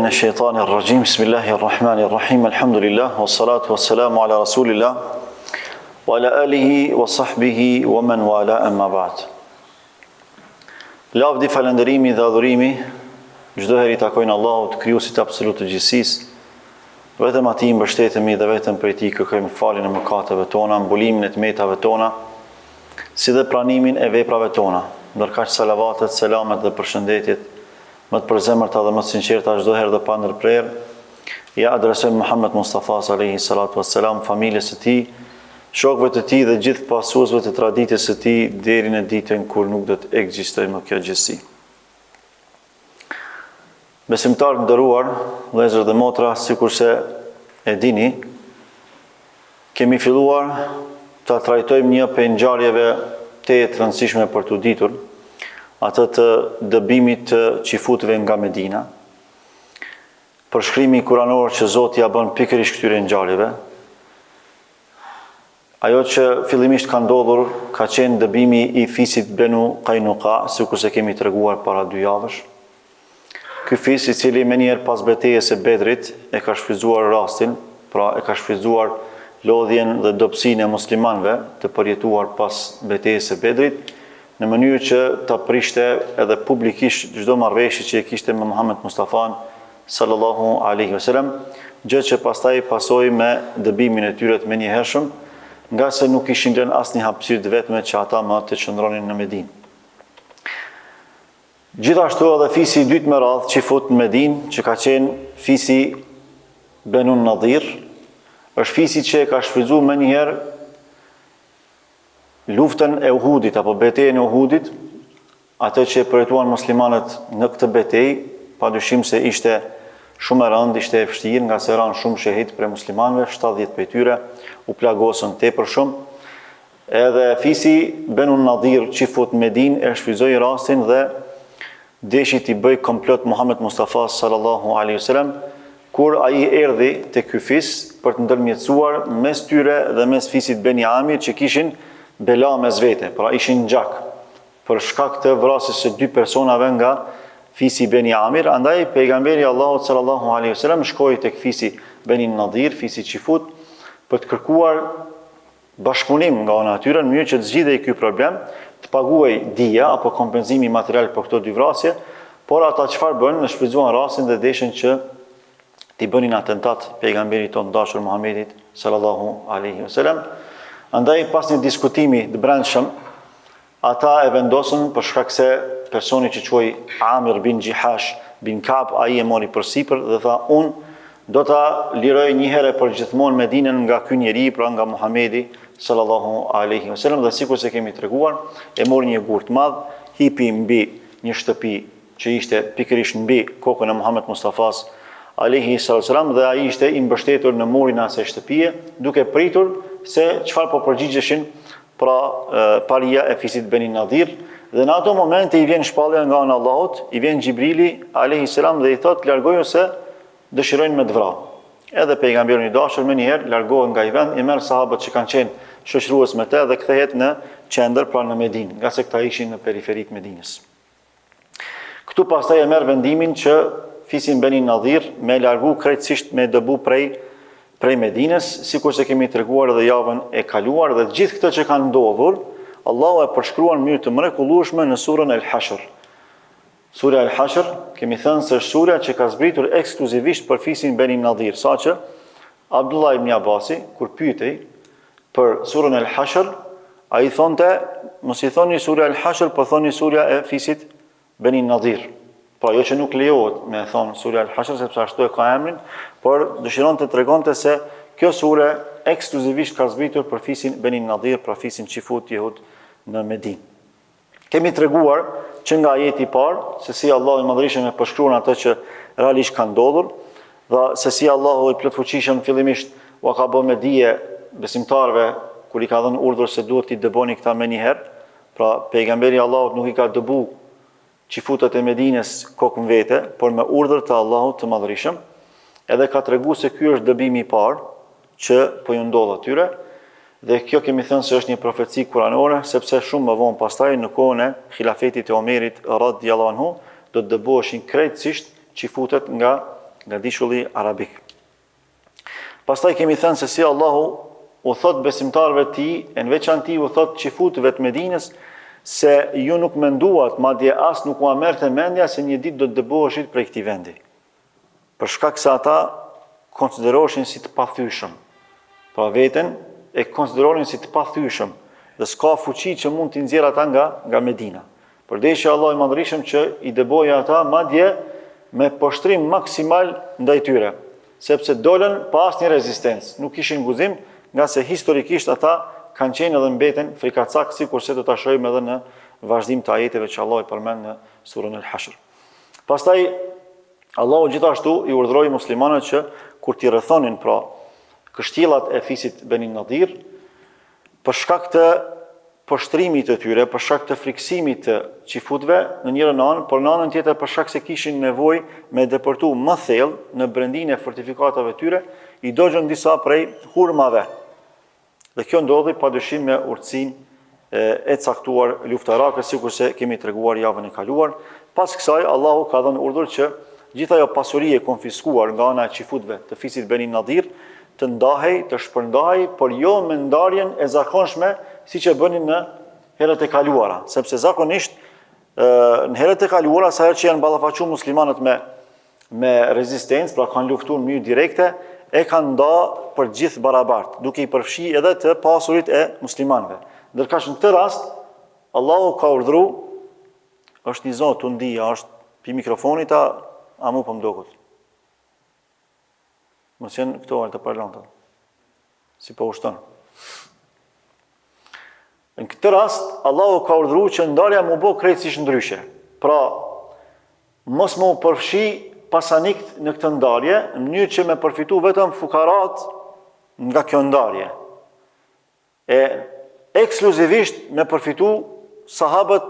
من الشيطان الرجيم بسم الله الرحمن الرحيم الحمد لله والصلاة والسلام على رسول الله وعلى آله وصحبه ومن والاه أما بعد Lavdi, falënderimi dhe adhurimi çdo herë i takojnë Allahut, krijuesit absolut të gjithësisë. Vetëm atij i mbështetemi dhe vetëm prej tij kërkojmë faljen e mëkateve tona, mbulimin e të metave tona, si dhe pranimin e veprave tona. Ndërkaq salavatet, selamet dhe përshëndetjet më të përzemërta dhe më të sinqerta çdo herë dhe pa ndërprerë ia adresojmë Muhammed Mustafa alaihi salatu wassalam, familjes së tij, shokëve të tij dhe gjithë pasuesve të traditës së tij deri në ditën kur nuk do të ekzistojë më kjo gjithësi. Besimtarë të nderuar, vëllezër dhe motra, sikurse e dini, kemi filluar ta trajtojmë një prej ngjarjeve tejet të rëndësishme për t'u ditur, atë të dëbimit të çifutëve nga Medina. Përshkrimi kuranor që Zoti ia bën pikërisht këtyre ngjarjeve, Ajo që fillimisht ka ndodhur ka qenë dëbimi i fisit Benu Kajnuka, sikurse kemi treguar para dy javësh. Ky fis i cili menjëherë pas betejës së Bedrit e ka shfrytëzuar rastin, pra e ka shfrytëzuar lodhjen dhe dobësinë e muslimanëve të përjetuar pas betejës së Bedrit, në mënyrë që ta prishte edhe publikisht çdo marrëveshje që e kishte me Muhammed Mustafan sallallahu alaihi wasallam, gjë që pastaj pasoi me dëbimin e tyre të menjëhershëm, ngase nuk kishin lënë asnjë hapësirë të vetme që ata më të qëndronin në Medinë. Gjithashtu edhe fisi i dytë me radhë çifut në Medinë, që ka qenë fisi Benu Nadir, është fisi që e ka shfrytëzuar menjëherë luftën e Uhudit apo betejën e Uhudit, atë që e përjetuan muslimanët në këtë betejë, padyshim se ishte shumë e rëndë, ishte e vështirë, ngase ranë shumë shehid prej muslimanëve, 70 prej tyre u plagosën tepër shumë. Edhe fisi Benu Nadir çifut në Medinë e shfrytëzoi rastin dhe deshi t'i bëjë komplot Muhammed Mustafa sallallahu alaihi wasallam kur ai erdhi te ky fis për të ndërmjetësuar mes tyre dhe mes fisit Beni Amir që kishin bela mes vete, pra ishin gjak për shkak të vrasjes së dy personave nga fisi Beni Amir, andaj pejgamberi i Allahut sallallahu alaihi wasallam shkoi tek fisi Beni Nadir, fisi çifut, për të kërkuar bashkëpunim nga ana e tyre në mënyrë që të zgjidhej ky problem, të paguhej dija apo kompenzimi material për këto dy vrasje, por ata çfarë bënë, e shfrytëzuan rastin dhe deshën që t'i bënin atentat pejgamberit tonë të dashur Muhamedit sallallahu alaihi wasallam. Andaj pas një diskutimi të brendshëm, Ata e vendosën për shkak se personi që quhej Amir bin Xhihash bin Ka'b ai e mori përsipër dhe tha unë do ta liroj një herë e përgjithmonë Medinën nga ky njeri, pra nga Muhamedi sallallahu alaihi wasallam dhe sikurse kemi treguar, e mori një gur të madh, hipi mbi një shtëpi që ishte pikërisht mbi kokën e Muhammed Mustafas alaihi salatu wasallam dhe ai ishte i mbështetur në murin e asaj shtëpie, duke pritur se çfarë po përgjigjeshin pra paria e fisit Beni Nadir, dhe në ato momente i vjen shpallja nga ana e Allahut, i vjen Xhibrili alayhi salam dhe i thot largoju se dëshirojnë me të vra. Edhe pejgamberi i dashur menjëherë largohet nga ai vend, i merr sahabët që kanë qenë shoqërues me të dhe kthehet në qendër, pra në Medinë, ngase këta ishin në periferi të Medinës. Këtu pastaj e merr vendimin që fisin Beni Nadhir me largu krejtësisht me dëbu prej prej Medinës, sikurse kemi treguar edhe javën e kaluar dhe gjithë këtë që ka ndodhur, Allahu e përshkruan në mënyrë të mrekullueshme në surën El Hashr. Surja El Hashr, kemi thënë se është surja që ka zbritur ekskluzivisht për fisin Beni Nadhir, saqë Abdullah ibn Abasi kur pyetej për surën El Hashr, ai thonte, mos i thoni surja El Hashr, por thoni surja e fisit Beni Nadir. Pra jo që nuk lejohet me thonë surja El Hashr, sepse ashtu e ka emrin, por dëshiron të tregonte se kjo sure ekskluzivisht ka zbritur për fisin Beni Nadir, pra fisin çifut jehud në Medinë. Kemi treguar që nga ajeti i parë se si Allahu i Madhërishëm e përshkruan atë që realisht ka ndodhur dhe se si Allahu i Plotfuqishëm fillimisht ua ka bërë me dije besimtarëve kur i ka dhënë urdhër se duhet t'i dëboni këta menjëherë, pra pejgamberi i Allahut nuk i ka dëbu çifutët e Medinës kokë në vete, por me urdhër të Allahut të Madhërishëm, edhe ka tregu se ky është dëbimi i parë që po ju ndodh atyre, dhe kjo kemi thënë se është një profeci kuranore, sepse shumë më vonë pastaj në kohën e hilafetit të Omerit radiallahu anhu, do të dëboheshin krejtësisht çifutët nga Gadishulli Arabik. Pastaj kemi thënë se si Allahu u thot besimtarëve të tij, e në veçanti u thot çifutëve të Medinës, se ju nuk menduat, madje as nuk ua merrte mendja se një ditë do të dëboheshit prej këtij vendi. Për shkak se ata konsideroheshin si të pathyeshëm. Pra veten e konsideronin si të pathyeshëm dhe s'ka fuqi që mund t'i nxjerrë ata nga nga Medina. Por deshi Allahu i Madhërishëm që i dëboi ata madje me poshtrim maksimal ndaj tyre, sepse dolën pa asnjë rezistencë, nuk kishin guxim, ngase historikisht ata kanë qenë edhe mbeten frikacak, sikurse do ta shohim edhe në vazhdim të ajeteve që Allahu i përmend në surën El-Hashr. Pastaj Allahu gjithashtu i urdhëroi muslimanët që kur t'i rrethonin pra kështjellat e fisit Beni Nadir, për shkak të poshtrimit të tyre, për shkak të frikësimit të çifutëve në njërën anë, por në anën tjetër për shkak se kishin nevojë me depërtu më thellë në brendinë e fortifikatave tyre, i dogjën disa prej hurmave. Dhe kjo ndodhi padyshim me urtësinë e caktuar luftarake, sikurse kemi treguar javën e kaluar. Pas kësaj, Allahu ka dhënë urdhër që gjithë ajo pasuri e konfiskuar nga ana e çifutëve të fisit Beni Nadir, të ndahej, të shpërndahej, por jo me ndarjen e zakonshme siç e bënin në herët e kaluara, sepse zakonisht në herët e kaluara sa herë që janë ballafaquar muslimanët me me rezistencë, pra kanë luftuar në mënyrë direkte, e kanë nda për gjithë barabart, duke i përfshi edhe të pasurit e muslimanëve. Ndërkaq në këtë rast Allahu ka urdhru është një zo tu ndi, a është pi mikrofonit a a mu po m'doket. Mos janë këto altoparlanta. Si po ushton. Në këtë rast, Allahu ka urdhru që ndarja m'u bo krejtësisht ndryshe. Pra, mos me u përfshi pasanikt në këtë ndarje, në mënyrë që me përfitu vetëm fukarat nga kjo ndarje. E ekskluzivisht me përfitu sahabët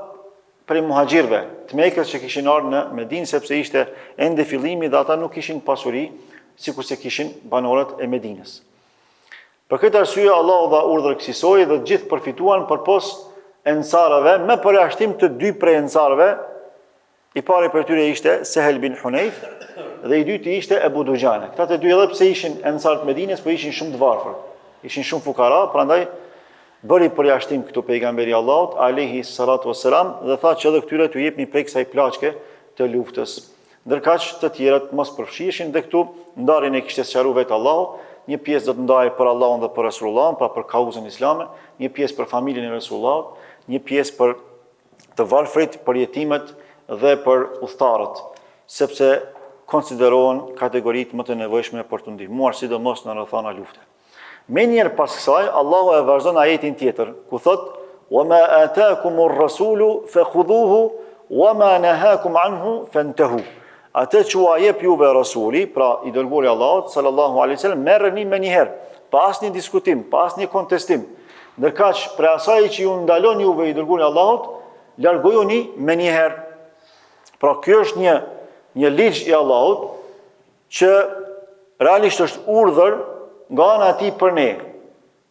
prej muhaxhirëve të Mekës që kishin ardhur në Medinë sepse ishte ende fillimi dhe ata nuk kishin pasuri sikurse kishin banorët e Medinës. Për këtë arsye Allahu dha urdhër kësisoj dhe të gjithë përfituan përpos ensarëve me përjashtim të dy prej ensarëve I pari prej tyre ishte Sehel bin Hunejf dhe i dyti ishte Ebu Duxhane. Këta të dy edhe pse ishin ensar të Medinës, po ishin shumë të varfër. Ishin shumë fukara, prandaj bëri përjashtim këtu pejgamberi i Allahut alejhi salatu vesselam dhe tha që edhe këtyre t'u jepni prej kësaj plaçke të luftës. Ndërkaq të tjerët mos përfshiheshin dhe këtu ndarjen e kishte sqaruar vetë Allahu, një pjesë do të ndahej për Allahun dhe për Resulullahun, pra për kauzën islame, një pjesë për familjen e Resulullahut, një pjesë për të varfrit, për jetimët dhe për udhëtarët, sepse konsiderohen kategoritë më të nevojshme për t'u ndihmuar, sidomos në rrethana lufte. Menjëherë pas kësaj, Allahu e vazhdon ajetin tjetër, ku thotë: "Wa ma ataakumur rasulu fakhudhuhu wa ma nahakum anhu fantahu." Atë që ua jep juve Rasuli, pra i dërguari i Allahut sallallahu alaihi wasallam, merreni menjëherë, pa asnjë diskutim, pa asnjë kontestim. Ndërkaq, prej asaj që ju ndalon juve i dërguari i Allahut, largojuni menjëherë. Pra ky është një një ligj i Allahut që realisht është urdhër nga ana e tij për ne.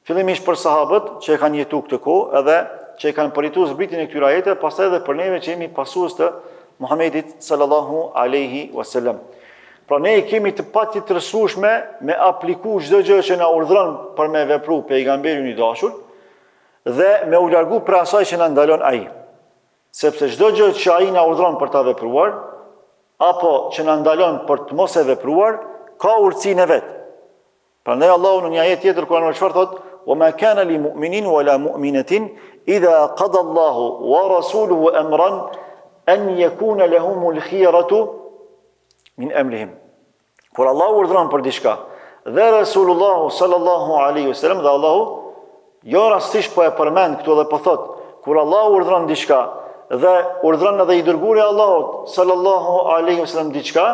Fillimisht për sahabët që e kanë jetu këtë kohë edhe që e kanë përjetu zbritjen e këtyre ajeteve, pastaj edhe për neve që jemi pasues të Muhamedit sallallahu alaihi wasallam. Pra ne e kemi të patjetërsueshme me apliku çdo gjë që na urdhëron për me vepru pejgamberi ynë i dashur dhe me u largu prej asaj që na ndalon ai. Sepse çdo gjë që ai na urdhëron për ta vepruar apo që na ndalon për të mos e vepruar, ka urtësinë e vet. Prandaj Allahu në një ajet tjetër kuranor çfarë thotë? Wa ma kana li mu'minin wa la mu'minatin idha qada Allahu wa rasuluhu amran an yakuna lahumul khiyaratu min amrihim. Kur Allahu urdhëron për diçka dhe Resulullahu sallallahu alaihi wasallam dhe Allahu Jo rastësisht po e përmend këtu dhe po thotë, kur Allahu urdhëron diçka dhe urdhëron edhe i dërguari i Allahut sallallahu alaihi wasallam diçka,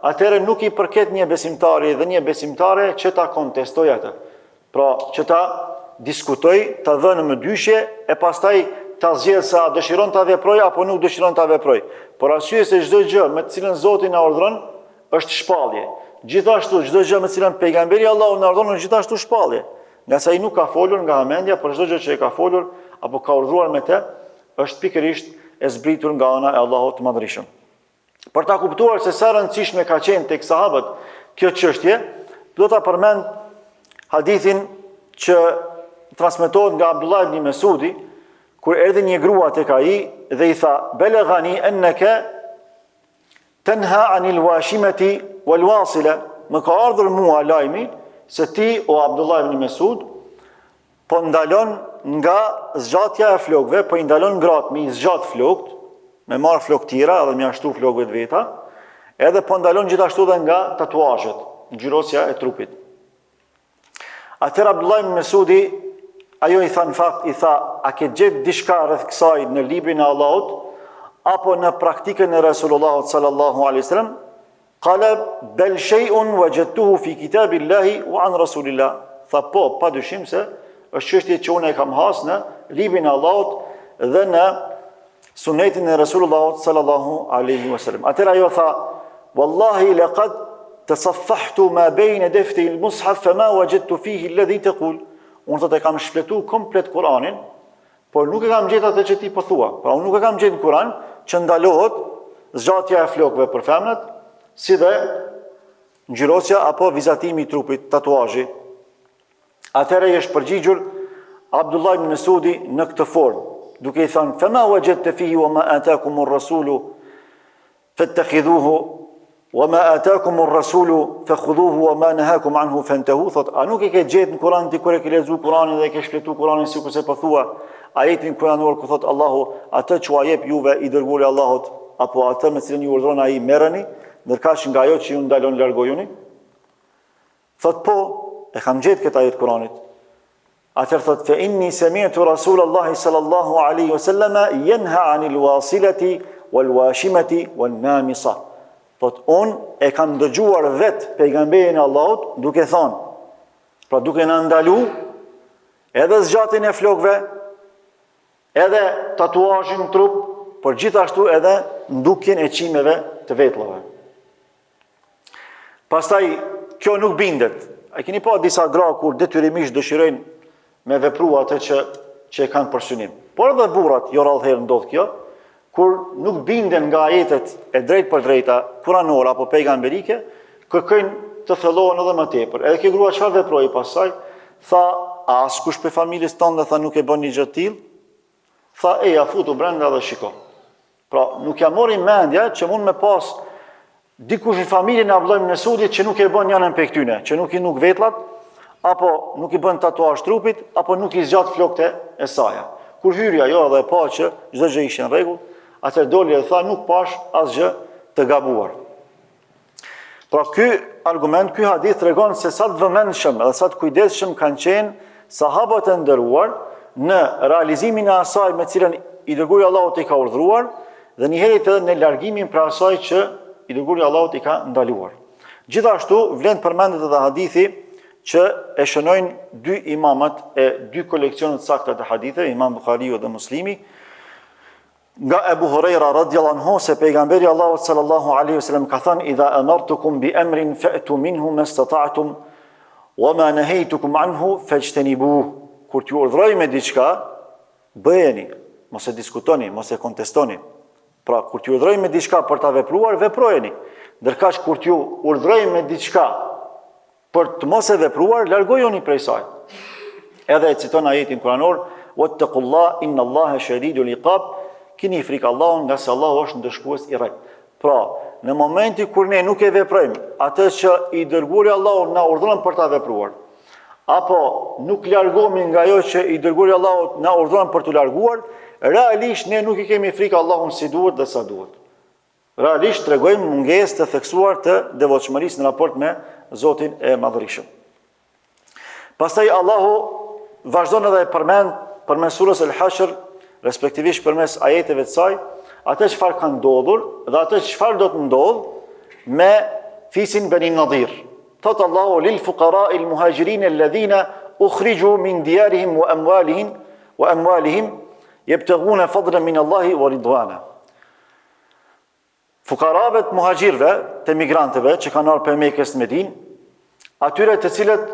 atëherë nuk i përket një besimtari dhe një besimtare që ta kontestojë atë. Pra, që ta diskutojë, ta vënë në mëdyshje e pastaj ta zgjedhë se a dëshiron ta veprojë apo nuk dëshiron ta veprojë. Për arsye se çdo gjë me të cilën Zoti na urdhëron është shpallje. Gjithashtu çdo gjë me të cilën pejgamberi i Allahut na urdhëron është gjithashtu shpallje. Ngase ai nuk ka folur nga hamendja, por çdo gjë që e ka folur apo ka urdhëruar me të, është pikërisht e zbritur nga ana e Allahut të Madhërishëm. Për ta kuptuar se sa e rëndësishme ka qenë tek sahabët kjo çështje, do ta përmend hadithin që transmetohet nga Abdullah ibn Mesudi, kur erdhi një grua tek ai dhe i tha: "Belaghani annaka tenha anil washimati wal wasila." Më ka ardhur mua lajmi se ti o Abdullah ibn Mesud po ndalon nga zgjatja e flokëve, po i ndalon gratë me i zgjat flokët, me marr flokë tjera edhe me ia shtu flokëve të veta, edhe po ndalon gjithashtu dhe nga tatuazhet, ngjyrosja e trupit. Atëherë Abdullah ibn Mesudi, ajo i tha në fakt, i tha, a ke gjetë diçka rreth kësaj në librin e Allahut, apo në praktikën e Resulullahut sallallahu alaihi wasallam? Kale bel shay'un wajadtuhu fi kitabillahi wa an rasulillah. Tha po, pa dyshim se është çështje që unë e kam has në librin e Allahut dhe në sunetin e Resulullahut sallallahu alaihi wasallam. Atëherë ajo tha, wallahi laqad tasaffahtu ma bayna daftay al-mushaf fama wajadtu fihi alladhi taqul. Unë thotë e kam shfletu komplet Kur'anin, Por nuk e kam gjetë atë që ti po thua. Pra unë nuk e kam gjetë në Kur'an që ndalohet zgjatja e flokëve për femrat, si dhe ngjyrosja apo vizatimi i trupit, tatuazhi. Atëherë i është përgjigjur Abdullah ibn Mesudi në këtë formë, duke i thënë: "Fama wajadta fihi wa ma atakum ar-rasulu Fattakhidhuhu wa ma atakum ar-rasulu fakhudhuhu wa ma nahakum anhu fantahu thot a nuk e ke gjetë në Kur'an ti kur e ke lexu Kur'anin dhe e ke shfletu Kur'anin sikurse po thua ajetin kuranor ku thot Allahu atë që ua jep juve i dërguari i Allahut apo atë me cilën ju urdhëron ai merreni ndërkaq nga ajo që ju ndalon largojuni Thot po, e kam gjetë këtë ajet Kuranit. Atëherë thot fe inni sami'tu Rasulallahi sallallahu alaihi wasallam yanha 'anil wasilati wal washimati wan namisa. Thot un e kam dëgjuar vet pejgamberin e Allahut duke thonë, pra duke na ndalu edhe zgjatjen e flokëve, edhe tatuazhin në trup, por gjithashtu edhe ndukjen e qimeve të vetullave. Pastaj, kjo nuk bindet. A keni pa disa gra kur detyrimisht dëshirojnë me vepru atë që, që e kanë për synim. Por edhe burrat, jo rrallë herë ndodh kjo, kur nuk binden nga ajetet e drejtpërdrejta, kuranore apo pejgamberike, kërkojnë të thellohen edhe më tepër. Edhe kjo grua çfarë veproi pastaj? Tha, a askush prej familjes tënde tha nuk e bën një gjë të tillë? Tha, eja futu brenda dhe shiko. Pra, nuk ja mori mendja që mund me pas dikush në familjen e Abdullah ibn Mesudit që nuk e bën njënën prej këtyne, që nuk i nduk vetllat, apo nuk i bën tatuazh trupit, apo nuk i zgjat flokët e saja. Kur hyri ajo edhe e pa që çdo gjë ishte në rregull, atëherë doli dhe tha nuk pash asgjë të gabuar. Pra ky argument, ky hadith tregon se sa të vëmendshëm dhe sa të kujdesshëm kanë qenë sahabët e nderuar në realizimin e asaj me cilën i dërguari i Allahut i ka urdhëruar dhe njëherit edhe në largimin prej asaj që i dërguari i Allahut i ka ndaluar. Gjithashtu vlen të përmendet edhe hadithi që e shënojnë dy imamët e dy koleksionet e sakta të haditheve, Imam Buhariu dhe Muslimi, Nga Ebu Hurejra radiallahu anhu se pejgamberi i Allahut sallallahu alaihi wasallam ka thënë idha amartukum bi amrin fa'tu minhu mastata'tum wa ma nahaytukum anhu fajtanibuh. Kur t'ju urdhëroj me diçka, bëjeni, mos e diskutoni, mos e kontestoni. Pra, kur t'ju urdhëroj me diçka për ta vepruar, veprojeni. Ndërkaq kur t'ju urdhëroj me diçka Për të mos e vepruar, largojuni prej saj. Edhe e citon ajetin kuranor, "Wattaqullah inna Allaha shadidul iqab", kini frikë Allahun, ngase Allahu është ndëshkues i rreptë. Pra, në momentin kur ne nuk e veprojmë atë që i dërguari i Allahut na urdhëron për ta vepruar, apo nuk largohemi nga ajo që i dërguari i Allahut na urdhëron për t'u larguar, realisht ne nuk i kemi frikë Allahun si duhet dhe sa duhet. Realisht tregojmë mungesë të theksuar të devotshmërisë në raport me Zotin e Madhërishëm. Pastaj Allahu vazhdon edhe e përmend përmes surës El-Hashr, respektivisht përmes ajeteve të saj, atë çfarë ka ndodhur dhe atë çfarë do të ndodhë me fisin Beni Nadir. Thot Allahu lil fuqara il muhajirin alladhina ukhriju min diyarihim wa amwalihim wa amwalihim yabtaghuna fadlan min Allahi wa ridwana. Fukarave të muhaxhirëve, të emigrantëve që kanë ardhur prej Mekës në Medinë, atyre të cilët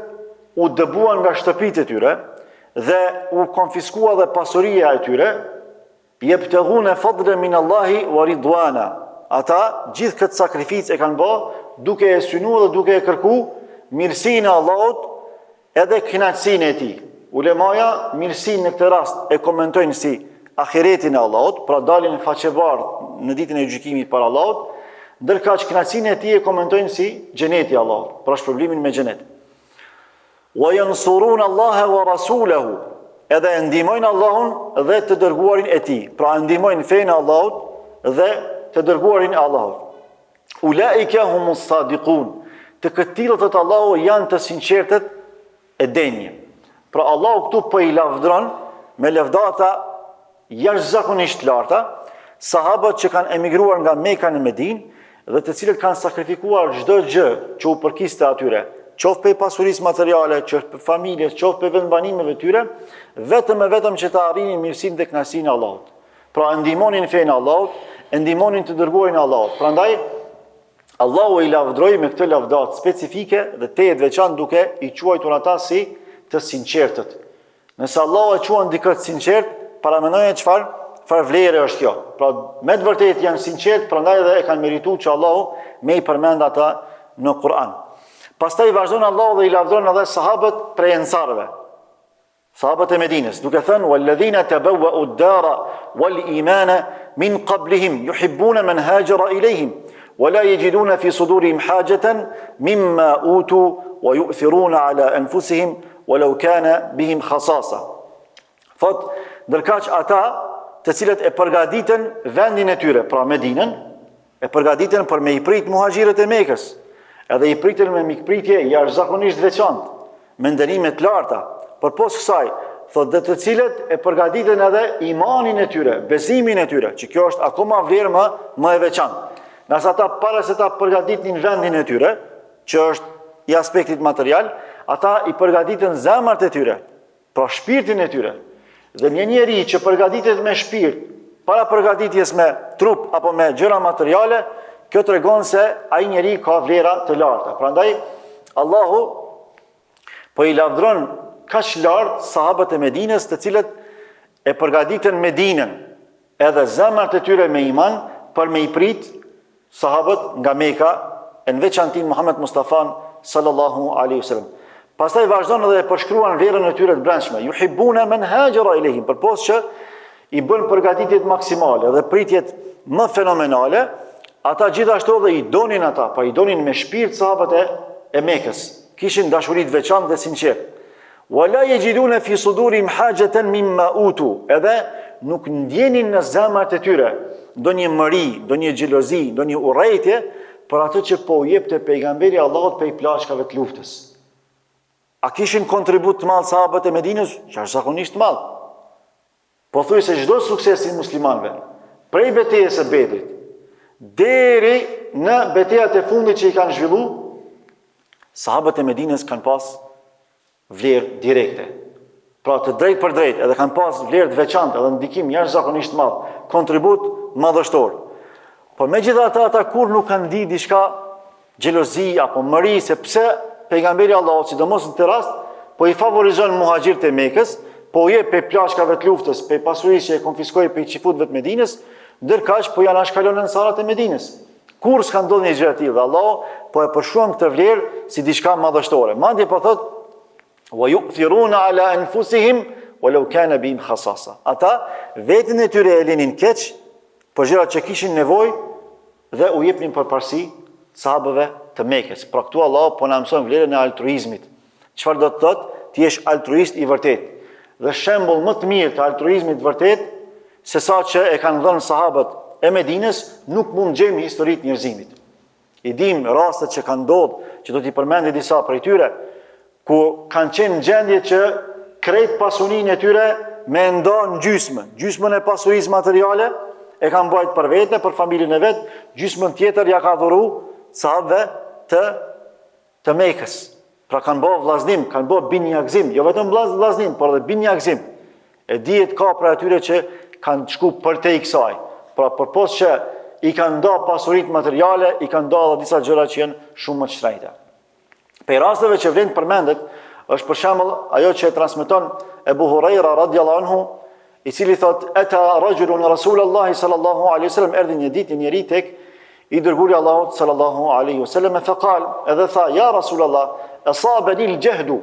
u dëbuan nga shtëpitë e tyre dhe u konfiskua dhe pasuria e tyre, jebtegune fadlen min Allahi wa ridwana. Ata gjithë këtë sakrificë e kanë ba duke e synu dhe duke e kërku mirësinë e Allahut edhe kënaqësinë e tij. Ulemaja mirësinë në këtë rast e komentojnë si ahiretin e Allahut, pra daljen faqebardhë në ditën e gjykimit para Allahut, ndërkaq kënaqësinë e tij e komentojnë si xheneti i Allahut, pra shpërblimin me xhenet. Wa yansurun Allaha wa rasulahu. Edhe e ndihmojnë Allahun dhe të dërguarin e tij. Pra e ndihmojnë fenë e Allahut dhe të dërguarin e Allahut. Ulaika humus sadiqun. Të këtillët thotë Allahu janë të sinqertët e denjë. Pra Allahu këtu po i lavdron me lëvdata jashtëzakonisht të larta, sahabët që kanë emigruar nga Meka në Medinë dhe të cilët kanë sakrifikuar çdo gjë që u përkiste atyre, qoftë prej pasurisë materiale, qoftë prej familjes, qoftë prej vendbanimeve të tyre, vetëm e vetëm që të arrinin mirësinë dhe kënaqësinë e Allahut. Pra e ndihmonin fenë e Allahut, e ndihmonin të dërguarin e Allahut. Prandaj Allahu i lavdëroi me këtë lavdatë specifike dhe tejet veçantë duke i quajtur ata si të sinqertët. Nëse Allahu e quan dikë të sinqert, paramendoje çfarë çfarë vlere është kjo. Pra, me të vërtetë janë sinqert, prandaj edhe e kanë merituar që Allahu me i përmend ata në Kur'an. Pastaj vazhdon Allahu dhe i lavdëron edhe sahabët prej ensarëve. Sahabët e Medinës, duke thënë: "Walladhina tabawwa'u ad-dara wal imana min qablihim yuhibbuna man hajara ilayhim wa la yajiduna fi sudurihim hajatan mimma utu wa yu'thiruna ala anfusihim Walau kana bihim khasasa. Thot, ndërkaq ata të cilët e përgatitën vendin e tyre, pra Medinën, e përgatitën për me i prit muhaxhirët e Mekës, edhe i pritën me mikpritje jashtëzakonisht veçantë, me nderime të larta. Përpos kësaj, thot dhe të cilët e përgatitën edhe imanin e tyre, besimin e tyre, që kjo është akoma vlerë më, më e veçantë. Ngase ata para se ta përgatitnin vendin e tyre, që është i aspektit material, ata i përgatitën zemrat e tyre, pra shpirtin e tyre. Dhe një njeri që përgatitet me shpirt, para përgatitjes me trup apo me gjëra materiale, kjo tregon se ai njeri ka vlera të larta. Prandaj Allahu po i lavdron kaq lart sahabët e Medinës, të cilët e përgatitën Medinën, edhe zemrat e tyre me iman për me i prit sahabët nga Meka e në veçanti Muhammed Mustafan sallallahu alaihi wasallam. Pastaj vazhdon edhe e përshkruan vlerën e tyre të brendshme. Yuhibbuna man hajara ilayhim, përpos që i bën përgatitjet maksimale dhe pritjet më fenomenale, ata gjithashtu edhe i donin ata, pa i donin me shpirt sahabët e, e Mekës. Kishin dashuri të veçantë dhe sinqertë. Wa la yajiduna fi sudurihim hajatan mimma utu. Edhe nuk ndjenin në zemrat e tyre ndonjë mëri, ndonjë xhelozi, ndonjë urrejtje për atë që po u jepte pejgamberi i Allahut prej plaçkave të luftës. A kishin kontribut të madh sahabët e Medinës? Jashtëzakonisht të madh. Pothuajse çdo sukses i muslimanëve, prej betejës së Bedrit deri në betejat e fundit që i kanë zhvillu, sahabët e Medinës kanë pas vlerë direkte. Pra të drejtpërdrejtë, edhe kanë pas vlerë të veçantë edhe ndikim jashtëzakonisht të madh, kontribut madhështor. Por megjithatë ata kurrë nuk kanë ndi diçka xhelozi apo mëri se pse pejgamberi i Allahut, sidomos në këtë rast, po i favorizon muhaxhirët e Mekës, po u jep prej plaçkave të luftës, prej pasurisë që e konfiskoi prej çifutëve të Medinës, ndërkaq po i anashkalon ensarët e Medinës. Kurrë s'ka ndodhur një gjë e tillë dhe Allahu po e përshkruan këtë vlerë si diçka madhështore. Madje po thotë wa yu'thiruna ala anfusihim walau kana bihim khasasa. Ata veten e tyre e linin keq për gjërat që kishin nevojë dhe u jepnin përparësi sahabëve të Mekës. Pra këtu Allahu po na mëson vlerën e altruizmit. Çfarë do të thotë të jesh altruist i vërtetë? Dhe shembull më të mirë të altruizmit të vërtetë se sa që e kanë dhënë sahabët e Medinës, nuk mund të gjejmë në histori të njerëzimit. I dimë rastet që kanë ndodhur, që do t'i përmendim disa prej tyre, ku kanë qenë në gjendje që krejt pasuninë e tyre me e nda në gjysmë, gjysmën e pasurisë materiale e kanë mbajt për vete, për familjen e vet, gjysmën tjetër ja ka dhuru sahabëve të të Mekës. Pra kanë bë vllaznim, kanë bë binjakzim, jo vetëm vllaz vllaznim, por edhe binjakzim. E dihet ka prej atyre që kanë shku përtej kësaj. Pra përpos që i kanë nda pasuritë materiale, i kanë nda edhe disa gjëra që janë shumë më të shtrenjta. Prej rasteve që vlen të përmendet, është për shembull ajo që e transmeton Ebu Hurajra radiallahu anhu, i cili thot eta rajulun Rasul Allahi sallallahu alaihi wasallam erdhi një ditë një njeri tek I dërguari i Allahut sallallahu alaihi wasallam fa qal, edhe tha ja Rasulullah, asabani al-jahdu.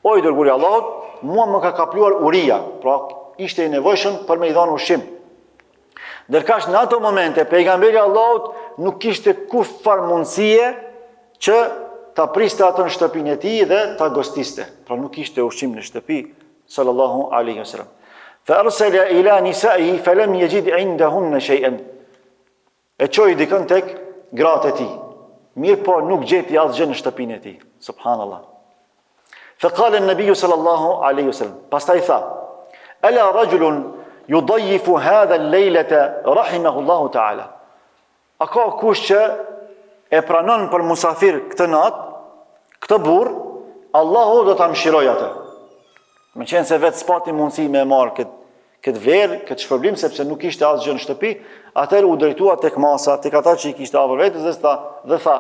O i dërguari i Allahut, mua më ka kapluar uria, pra ishte i nevojshëm për me i dhënë ushqim. Ndërkaq në ato momente pejgamberi i Allahut nuk kishte kurrfarë mundësie që ta priste atë në shtëpinë e tij dhe ta gostiste. Pra nuk kishte ushqim në shtëpi, sallallahu alaihi wasallam. Fa arsala ila nisaihi falam yajid indahunna shay'an. E çoi dikën tek gratë e tij. Mirëpo nuk gjeti asgjë në shtëpinë e tij. Subhanallah. Fa qala an-nabiy sallallahu alaihi wasallam. Pastaj tha: "Ala rajulun yudayifu hadha al-laylata rahimahu Allahu ta'ala." A ka kush që e pranon për musafir këtë natë, këtë burrë, Allahu do ta mëshirojë atë. Meqenëse vetë s'pati mundësi me e marrë këtë këtë vlerë, këtë shpërblim sepse nuk kishte asgjë në shtëpi, atëherë u drejtua tek masa, tek ata që i kishte afër vetes dhe tha, dhe tha,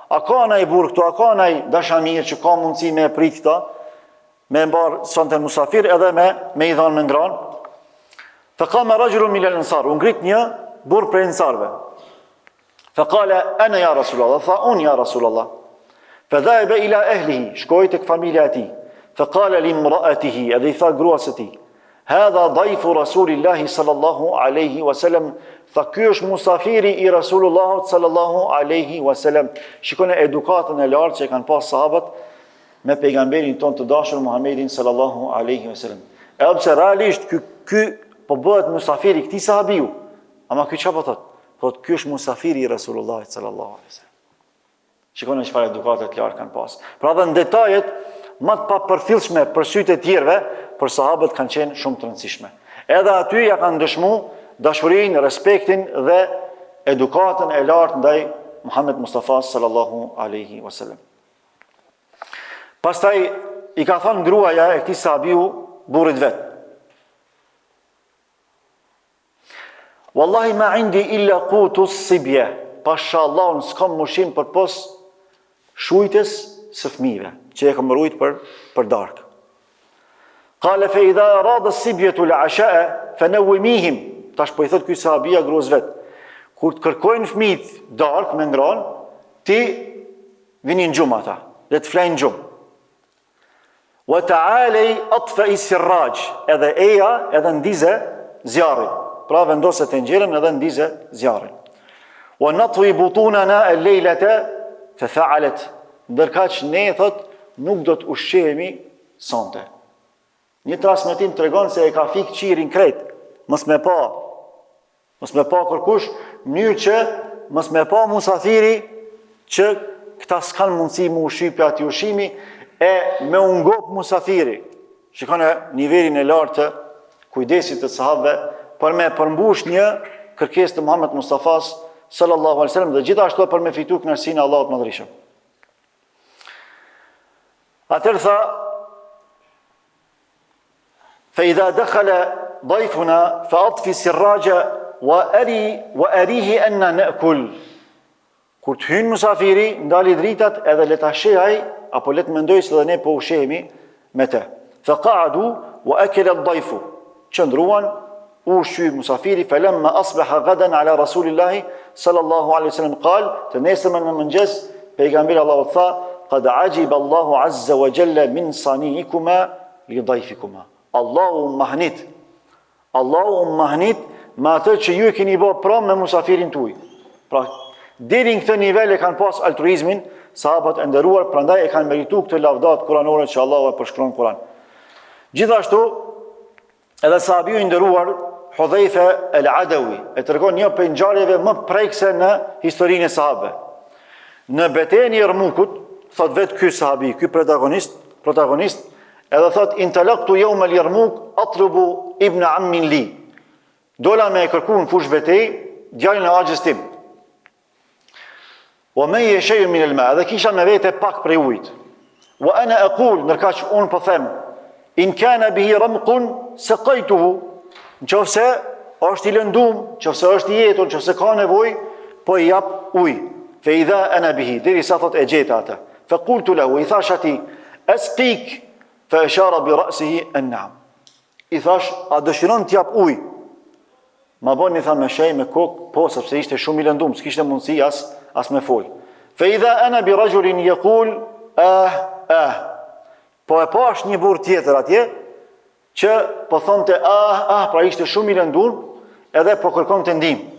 a ka naj burrë këtu, a ka naj dashamir që ka mundësi me e prit këta, me e marrë sonte musafir edhe me me i dhanë me ngranë. Fa qama rajulun min al-ansar, u ngrit një burrë prej ensarëve. Fa qala ana ya Rasulullah, tha unë ya Rasulullah. Fa dhahaba ila ahlihi, shkoi tek familja e tij. Fa qala li imra'atihi, edhe i tha gruas së tij. Hadha dayfu Rasulillahi sallallahu alaihi wasallam, tha ky është musafiri i Rasulullahit sallallahu alaihi wasallam. Shikoni edukatën e lartë që e kanë pas sahabët me pejgamberin tonë të dashur Muhammedin sallallahu alaihi wasallam. Edhe pse realisht ky ky po bëhet musafiri i këtij sahabiu, ama ky çfarë po thotë? Thotë ky është musafiri i Rasulullahit sallallahu alaihi wasallam. Shikoni çfarë edukate të lartë kanë pas. Pra dhe në detajet më të papërfillshme për sytë e tjerëve, për sahabët kanë qenë shumë të rëndësishme. Edhe aty ja kanë dëshmu dashurinë, respektin dhe edukatën e lartë ndaj Muhammed Mustafa sallallahu alaihi wasallam. Pastaj i ka thënë gruaja e këtij sahabiu burrit vet. Wallahi ma indi illa qutu sibje. Pasha Allahun s'kam ushqim përpos shujtës së fëmijëve, që e kam rujt për për darkë. Kale fe idha arada sibjetu l'ashae, fe neuimihim, tash po i thot ky sahabia gruas vet, kur të kërkojnë fëmijët darkë me ngranë, ti vini në gjumë ata, le të flejnë në gjumë. Wa ta'alej atfei sirraxh, edhe eja edhe ndize zjarrin. Pra vendose tenxheren edhe ndize zjarrin. Wa natwi butunana el lejlete fe fa'alet. Ndërkaq ne, thot, nuk do të ushqehemi sonte. Një transmetim tregon se e ka fik qirin krejt, mos me pa Mos me pa kërkush, mënyrë që mos me pa musafiri që këta s'kanë mundësi me u ushqy prej atij ushqimi e me u ngop musafiri. Shikone nivelin e lartë të kujdesit të sahabëve për me përmbush një kërkesë të Muhammed Mustafas sallallahu alaihi wasallam dhe gjithashtu për me fitu kënaqësinë e Allahut të Madhërishëm. Atëherë tha Fa idha dakhala dayfuna fa atfi sirraja wa ari wa arihi anna na'kul. Kur të hyn musafiri, ndali dritat edhe le ta sheh ai apo le të mendojë se edhe ne po ushqehemi me të. Fa qa'adu wa akala ad-dayfu. Qëndruan u ushqy musafiri falamma asbaha gadan ala rasulillahi sallallahu alaihi wasallam qal të nesërmen në mëngjes pejgamberi Allahut tha qad ajiba Allahu azza wa jalla min saniikuma li dayfikuma Allahu u mahnit Allahu u mahnit me atë që ju e keni bë pra me musafirin tuaj pra deri në këtë nivel e kanë pas altruizmin sahabët e nderuar prandaj e kanë meritu këtë lavdatë kuranore që Allahu e përshkruan në Kur'an gjithashtu Edhe sahabiu i nderuar Hudhejfe el Adawi e tregon një prej ngjarjeve më prekëse në historinë e sahabëve. Në betejën e Jermukut, thot vetë ky sahabi, ky protagonist, protagonist, edhe thot intalaktu yawm al Jermuk atlubu ibn ammin li. Dola me e kërku në fushë betejë djalin e axhës tim. Wa ma'i shay'un min al-ma, dhe kisha me vete pak prej ujit. Wa ana aqul, ndërkaq unë po them, in kana bihi ramqun saqaytuhu. Nëse është i lëndum, nëse është i etur, nëse ka nevojë, po i jap ujë. Fa idha ana bihi, derisa thot e gjeta atë. Fa qultu lahu, i thash atij, asqik, fa ashara bi ra'sihi an na'am. I thash, a dëshiron të jap ujë? Ma boni tha me shej me kokë, po sepse ishte shumë i lëndum, s'kishte mundësi as as me fol. Fe idha ana bi rajulin yaqul ah ah. Po e pash një burrë tjetër atje që po thonte ah ah, pra ishte shumë i lëndun, edhe po kërkonte ndihmë.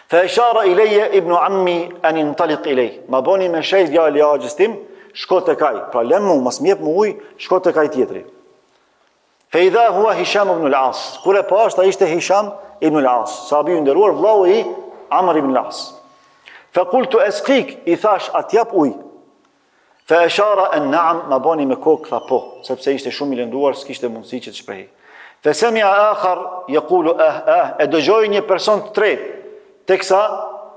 Fe eshara ilejje ibnu ammi an intaliq ilej. Ma boni me shej djali i axhës tim, shko tek ai. Pra lem mu, mos më jep mu ujë, shko tek ai tjetri. Fe idha hua Hisham ibn al-As. Kur e pash, ai ishte Hisham ibn al-As. Sahabi i nderuar, vllau i Amr ibn al-As. Fe kultu eskik, i thash, a t'jap ujë. Fe eshara en naam, ma boni me kokë, tha po, sepse ishte shumë i lënduar, s'kishte mundësi që të shprehej. Fe semia akhar, jekulu eh eh, e dëgjoi një person të tretë, teksa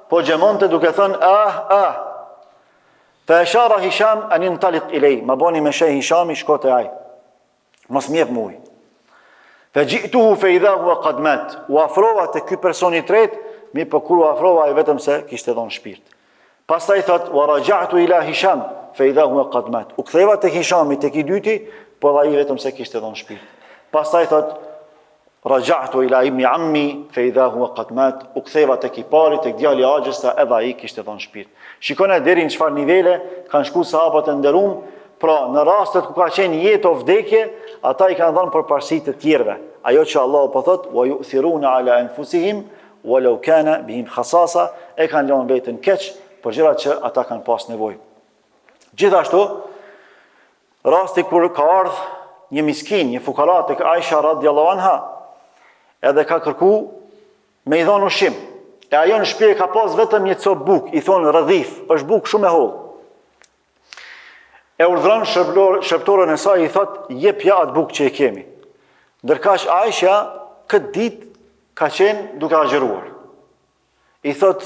po gjëmonte duke thënë ah ah. Fe eshara Hisham en intalik ilej, ma boni me shej Hishami, shko te ai. Mos më jep mu ujë. Fe xhituhu fe idha hua kad mat. U afrova te ky person i tretë, mirëpo kur u afrova ai vetëm se kishte dhënë shpirt. Pastaj thot wa raja'tu ila Hisham fe idha hua kad mat. U ktheva tek Hishami tek i dyti, po ai vetëm se kishte dhënë shpirt. Pastaj thot Raja'tu ila ibni ammi fe idha huwa qad mat, u ktheva tek i pari, tek djali i axhës, tha edhe ai kishte dhënë shpirt. Shikone deri në çfarë nivele kanë shku sahabët e nderum, pra në rastet ku ka qenë jetë o vdekje, ata i kanë dhënë përparësi të tjerëve. Ajo që Allahu po thotë, wa yu'thiruna ala anfusihim walau kana bihim khasasa, e kanë lënë veten keq për gjërat që ata kanë pas nevojë. Gjithashtu, Rasti kur ka ardh një miskin, një fukara tek Aisha radiallahu anha, edhe ka kërku me i dhonë ushqim. E ajo në shpi e ka pas vetëm një copë bukë, i thonë redhif, është bukë shumë e hollë. E urdhëron shërbëtoren e saj, i thot, jepja atë bukë që e kemi. Ndërkaq Aisha këtë ditë ka qenë duke agjëruar. I thot,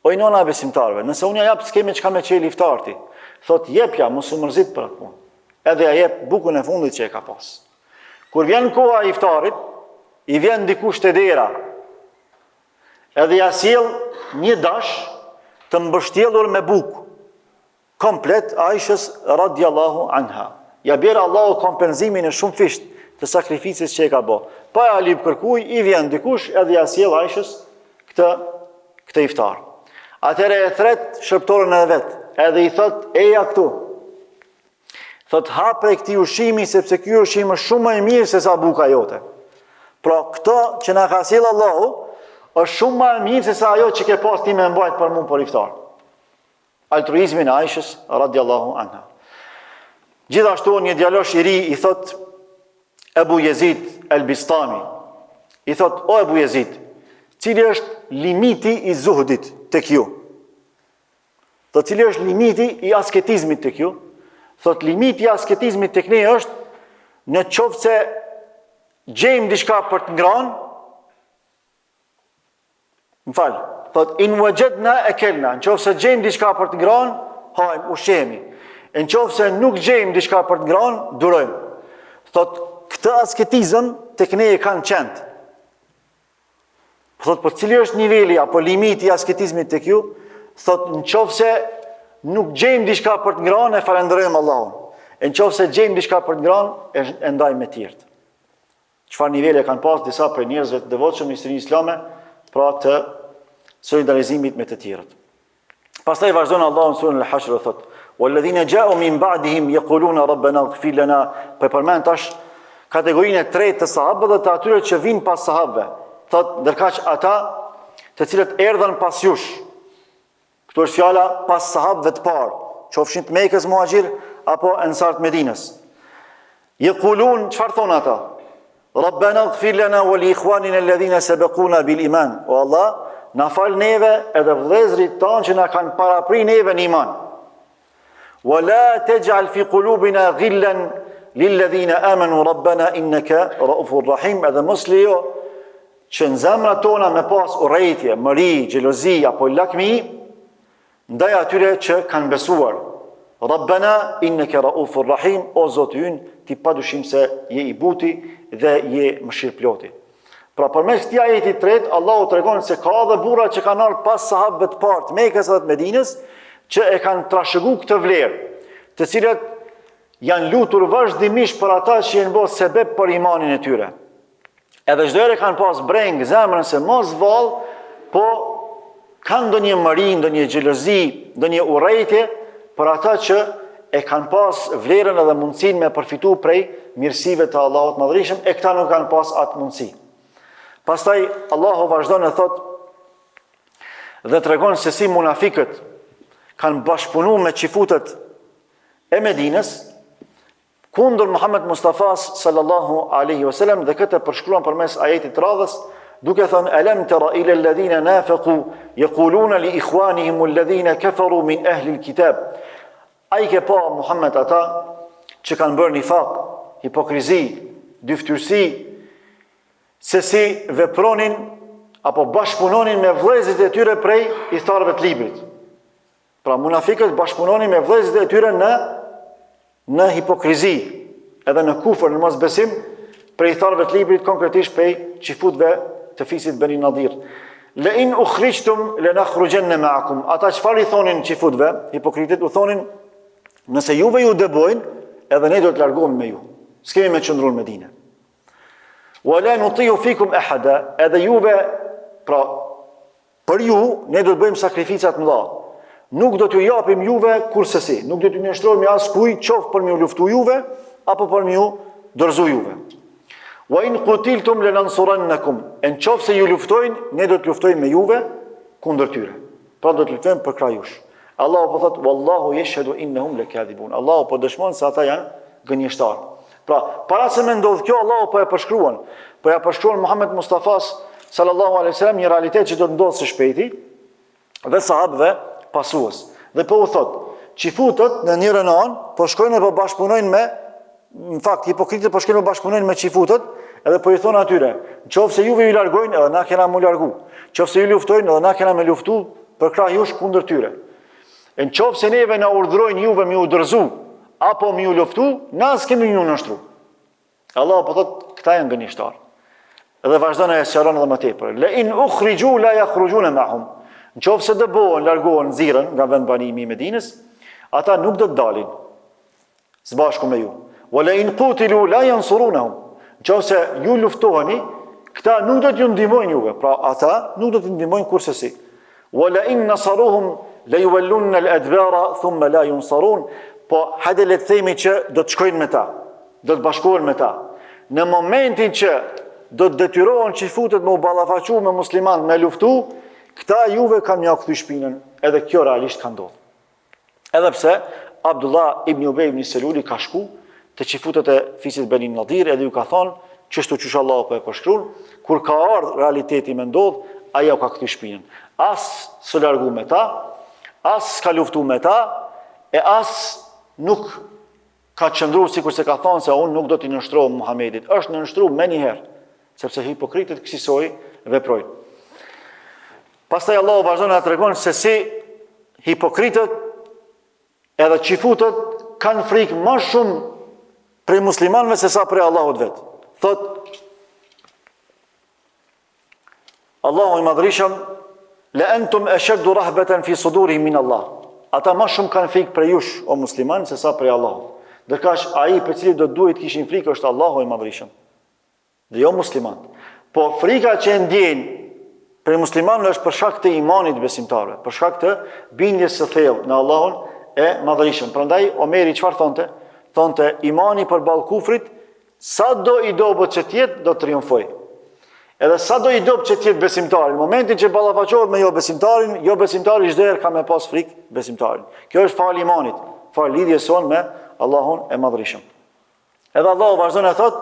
oj nona e besimtarëve, nëse unë ja jap s'kemi çka me çel iftar ti. Thot, jepja, mos u mërzit për atë punë. Edhe ja jep bukën e fundit që e ka pas. Kur vjen koha e iftarit, i vjen dikush te dera. Edhe ja sjell një dash të mbështjellur me bukë. Komplet Aishës radiallahu anha. Ja bjer Allahu kompenzimin e shumëfisht të sakrificës që e ka bo. Pa e lyp kërkuj, i vjen dikush edhe ja sjell Aishës këtë, këtë iftar. Atëherë e thret shërbëtoren e vet, edhe i thot, eja këtu. Thot, ha prej këtij ushqimi, sepse ky ushqim është shumë më i mirë se sa buka jote. Pra, këto që na ka sjell Allahu, është shumë më e mirë se sa ajo që ke pas ti me mbajt për mu për iftar. altruizmin e Aishës radiallahu anha. Gjithashtu një djalosh i ri i thot Ebu Jezid El Bistami, i thot o Ebu Jezid, cili është limiti i zuhdit tek ju? Thot cili është limiti i asketizmit tek ju? Thot limiti i asketizmit tek ne është në qoftë se gjejmë diçka për të ngranë, Më fal, thot in wajadna akelna, në qoftë se gjejmë diçka për të ngrënë, hajmë, ushqehemi. E në qoftë se nuk gjejmë diçka për të ngrënë, durojmë. Thot këtë asketizëm tek ne e kanë qentë. Po thot, po cili është niveli apo limiti i asketizmit tek ju? Thot, në qoftë se nuk gjejmë diçka për të ngrënë, e falënderojmë Allahun. E në qoftë se gjejmë diçka për të ngrënë, e, e ndajmë me tjerët. Çfarë nivele kanë pas disa prej njerëzve të devotshëm në historinë islame, pra të solidarizimit me të tjerët. Pastaj vazhdon Allahu në surën Al-Hashr dhe thotë: "Walladhina ja'u min ba'dihim yaquluna rabbana ighfir lana" Po e përmend tash kategorinë e tretë të sahabëve dhe të atyre që vijnë pas sahabëve. Thotë, ndërkaq ata të cilët erdhën pas jush, Këtu është fjala pas sahabëve të parë, qofshin të Mekës muhaxhir apo ensar të Medinës. Jekulun, çfarë thonë ata? Rabbena gfir lena wa li ikhwanina alladhina sabaquna bil iman. O Allah, na fal neve edhe vëllezërit tanë që na kanë parapri neve në iman. Wa la taj'al fi qulubina ghillan lil ladhina amanu rabbana innaka raufur rahim. Edhe mos lejo që në zemrat tona me pas urrejtje, mëri, xhelozi apo lakmi ndaj atyre që kanë besuar. Rabbana innaka raufur rahim, o Zoti ynë, ti padyshim se je i buti dhe je mëshirëploti. Pra përmes këtij ajeti të tretë, Allahu tregon se ka edhe burra që kanë ardhur pas sahabëve të parë të Mekës dhe të Medinës, që e kanë trashëgu këtë vlerë, të cilët janë lutur vazhdimisht për ata që janë bërë sebeb për imanin e tyre. Edhe çdo herë kanë pas brengë zemrën se mos vallë, po kanë ndonjë mëri, ndonjë xhelozi, ndonjë urrejtje për ata që e kanë pas vlerën edhe mundësinë me përfitu prej mirësive të Allahut të Madhërishëm, e këta nuk kanë pas atë mundësi. Pastaj Allahu vazhdon e thotë dhe tregon se si munafikët kanë bashkëpunu me çifutët e Medinës kundër Muhammed Mustafas sallallahu alaihi wasallam dhe këtë e përshkruan përmes ajetit të radhës duke thënë alam tara ila alladhina nafaqu yaquluna li ikhwanihim alladhina kafaru min ahli alkitab A i ke pa Muhammed ata që kanë bërë nifak, hipokrizi, dyftyrësi, se si vepronin apo bashkëpunonin me vëllezërit e tyre prej ithtarëve të librit. Pra munafikët bashkëpunonin me vëllezërit e tyre në në hipokrizi, edhe në kufër, në mosbesim prej ithtarëve të librit, konkretisht prej çifutëve të fisit Beni Nadir. Le in ukhrijtum le nakhrujanna ma'akum. Ata çfarë i thonin çifutëve, hipokritët u thonin, nëse juve ju dëbojnë, edhe ne do të largohemi me ju. S'kemi me qëndru në Medinë. Wa la nuti'u fikum ahada, edhe juve, pra për ju ne do të bëjmë sakrifica të mëdha. Nuk do t'ju japim juve kurrsesi, nuk do t'ju nënshtrohemi askujt, qoftë për me ju luftu juve apo për me ju dorëzu juve. Wa in qutiltum lanansurannakum, e në qoftë se ju luftojnë, ne do të luftojmë me juve kundër tyre. Pra do të luftojmë përkrah jush. Allahu po thotë wallahu yashhadu innahum lakadibun. Allahu po dëshmon se ata janë gënjeshtarë. Pra, para se me ndodh kjo, Allahu po e përshkruan. Po ja përshkruan Muhammed Mustafas sallallahu alaihi wasallam një realitet që do të ndodhë së shpejti dhe sahabëve pasues. Dhe po u thotë, çifutët në njërën anë po shkojnë e po bashkëpunojnë me në fakt hipokritët po shkojnë po bashkëpunojnë me çifutët, edhe po i thonë atyre, në qoftë se juve ju largojnë, edhe na kena m'u largu. Qoftë se ju luftojnë, edhe na kena me luftu përkrah jush kundër tyre. E në qoftë se neve na urdhërojnë juve me ju dorëzu, apo me ju luftu, na s'kemi me ju nënshtru. Allahu po thotë, këta janë gënjeshtarë. Edhe vazhdon e sqaron edhe më tepër. Le in ukhriju la yakhrujuna ma'hum. Në qoftë se dëbohen, largohen, nxirren nga vendbanimi i Medinës, ata nuk do të dalin. Së bashku me ju. Wa la in qutilu la yansurunahum. Nëse ju luftoheni, këta nuk do t'ju ndihmojnë juve. Pra ata nuk do t'ju ndihmojnë kurrsesi. Wa la in nasaruhum la yuwallunna al-adbara thumma la yunsarun. Po hajde le të themi që do të shkojnë me ta, do të bashkohen me ta. Në momentin që do të detyrohen çifutët me u ballafaqu me muslimanët me luftu, këta juve kanë me jau kthy shpinën, edhe kjo realisht ka ndodhur. Edhe pse Abdullah ibn Ubej ibn Seluli ka shku te çifutët e fisit Beni Nadir edhe ju ka thonë, qështu qysh Allahu po e përshkruan, kur ka ardhë realiteti me ndodh, ai jau ka kthy shpinën. As s'u largu me ta, as s'ka luftu me ta, e as nuk ka qëndru sikurse ka thonë se unë nuk do t'i nënshtrohem Muhammedit. Është nënshtru menjëherë, sepse hipokritët kësisoj veprojnë. Pastaj Allahu vazhdon na tregon se si hipokritët edhe çifutët kanë frikë më shumë prej muslimanëve se sa prej Allahut vet. Thot Allahu i madhërishëm la antum ashaddu rahbatan fi sudurihim min Allah. Ata më shumë kanë frikë prej jush o musliman se sa prej Allahut. Ndërkaq ai prej cilit do të duhej të kishin frikë është Allahu i madhërishëm. Dhe jo muslimanët. Po frika që e ndjejnë prej muslimanëve është për shkak të imanit të besimtarëve, për shkak të bindjes së thellë në Allahun e Madhërishëm. Prandaj Omeri çfarë thonte? Thonte imani përballë kufrit, sado i dobët që të jetë, do të triumfojë. Edhe sado i dobët që të jetë besimtari, në momentin që ballafaqohet me jo besimtarin, jo besimtari çdo herë ka me pas frikë besimtarin. Kjo është falë imanit, falë lidhjes sonë me Allahun e Madhërishëm. Edhe Allahu vazhdon e thot,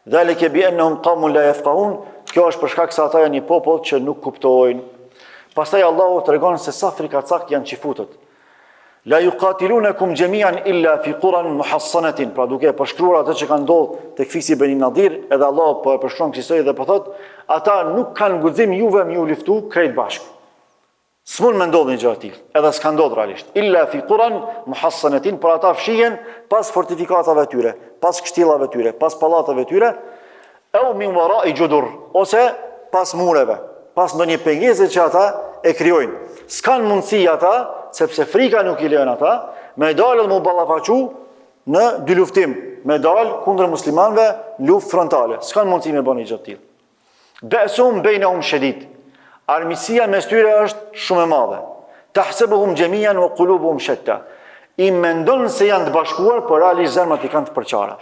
"Dhalike bi annahum qaumun la yafqahun", kjo është për shkak se ata janë një popull që nuk kuptojnë. Pastaj Allahu tregon se sa frikacak janë çifutët. La yuqatilunakum jami'an illa fi quran muhassanatin, pra duke e përshkruar atë që ka ndodhur tek fisi Beni Nadir, edhe Allahu po e përshkruan kësisoj dhe po thot, ata nuk kanë guxim juve me ju luftu krejt bashkë. S'mund me ndodhë një gjë e tillë, edhe s'ka ndodhë realisht. Illa fi quran muhassanatin, por ata fshihen pas fortifikatave tyre, pas kështjellave tyre, pas pallateve tyre, eu min warai judur, ose pas mureve, pas ndonjë pengese që ata e krijojnë. S'kan mundësi ata, sepse frika nuk i lejon ata, me dalë dhe m'u ballafaqu në dyluftim, me dalë kundër muslimanëve në luftë frontale. S'kan mundësi me bë një gjë të tillë. Be'suhum bejnehum shedid. Armiqësia mes tyre është shumë e madhe. Tahsebuhum xhemian wa kulubuhum shetta. I mendon se janë të bashkuar, por realisht zemrat i kanë të përçara.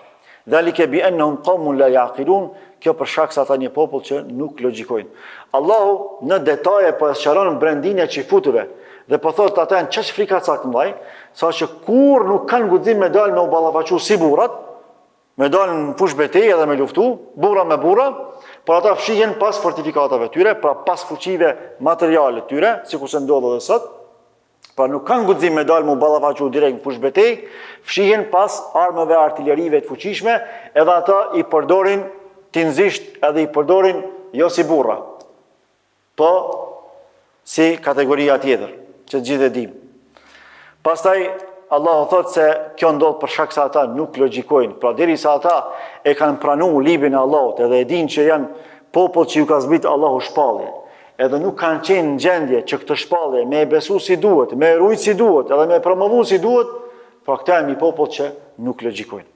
Dhalike bi ennehum kaumun la jaqilun, kjo për shkak se ata një popull që nuk logjikojnë. Allahu në detaje po e sqaron brendinë e çifutëve dhe po thotë ata janë qaq frikacak të mëdhaj, saqë kurrë nuk kanë guxim me dalë me u ballafaqu si burrat, me dalë në fushë betejë edhe me luftu, burra me burra, por ata fshihen pas fortifikatave tyre, pra pas fuqive materiale tyre, sikurse ndodh edhe sot, pra nuk kanë guxim me dalë me u ballafaqu direkt në fushë betejë, fshihen pas armëve, artilerive të fuqishme, edhe ata i përdorin tinzisht edhe i përdorin jo si burra. Po, si kategoria tjetër, që të gjithë e dimë. Pastaj, Allahu thotë se kjo ndodh për shkak se ata nuk logjikojnë. Pra derisa ata e kanë pranu librin e Allahut edhe e dinë që janë popull që ju ka zbrit Allahu shpallje, edhe nuk kanë qenë në gjendje që këtë shpallje me e besu si duhet, me e rujt si duhet, edhe me e promovu si duhet, pra këta janë një popull që nuk logjikojnë.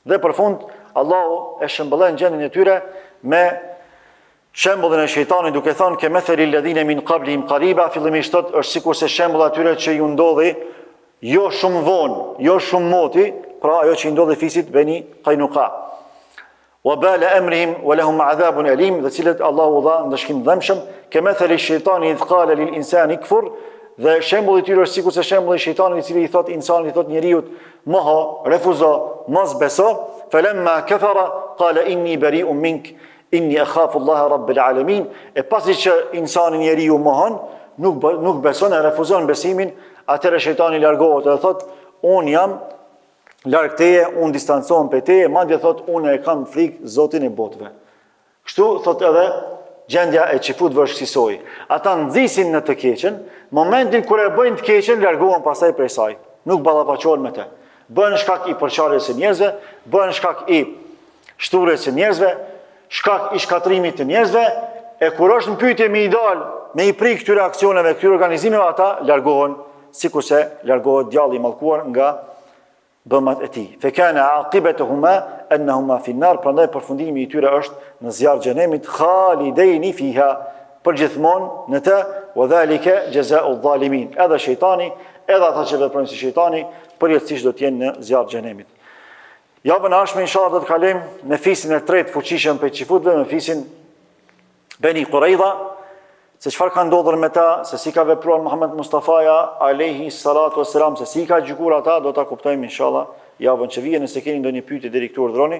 Dhe për fund, Allahu e shëmbëllen gjendjen e tyre me Shembullin e shejtanit duke thënë ke metheli ledhine min qablihim qariba, fillimisht thotë është sikurse shembulli atyre që ju ndodhi jo shumë vonë, jo shumë moti, pra ajo që i ndodhi fisit Beni Kajnuka. Wa bala amrihim wa lahum adhabun alim, dhe cilët Allahu u dha ndëshkim të dhembshëm, ke metheli shejtani idh qala lil insani kfur, dhe shembulli i tyre është sikurse shembulli i shejtanit i cili i thot insanit, i thot njeriut, moho, refuzo, mos beso, falamma kafara qala inni bari'un mink Inni akhafu Allaha Rabbel Alemin, e pasi që insani njeriu mohon, nuk nuk beson e refuzon besimin, atëherë shejtani largohet dhe thot, unë jam larg teje, unë distancohem prej teje, madje thot unë e kam frikë Zotin e botëve. Kështu thot edhe gjendja e çifutëve është kësisoj. Ata nxisin në të keqen, momentin kur e bëjnë të keqen, largohen pastaj prej saj. Nuk ballafaqohen me të. Bëhen shkak i përçarjes së njerëzve, bëhen shkak i shthurjes së njerëzve, shkak i shkatërrimit të njerëzve, e kur është në pyetje me i dal, me i pri këtyre aksioneve, këtyre organizimeve, ata largohen sikurse largohet djalli i mallkuar nga bëmat e tij. Fe kana aqibatuhuma annahuma fi an-nar, prandaj përfundimi i tyre është në zjarr xhenemit khalidejni fiha, përgjithmonë në të, wa dhalika jazaa'u dhalimin. Edhe shejtani, edhe ata që veprojnë si shejtani, përjetësisht do të jenë në zjarr xhenemit. Javën e ardhshme inshallah do të kalojmë në fisin e tretë fuqishëm prej çifutëve, me fisin Beni Quraidha, se çfarë ka ndodhur me ta, se si ka vepruar Muhammed Mustafaja alayhi salatu wassalam, se si i ka gjykuar ata, do ta kuptojmë inshallah javën që vjen. Nëse keni ndonjë pyetje deri këtu urdhëroni.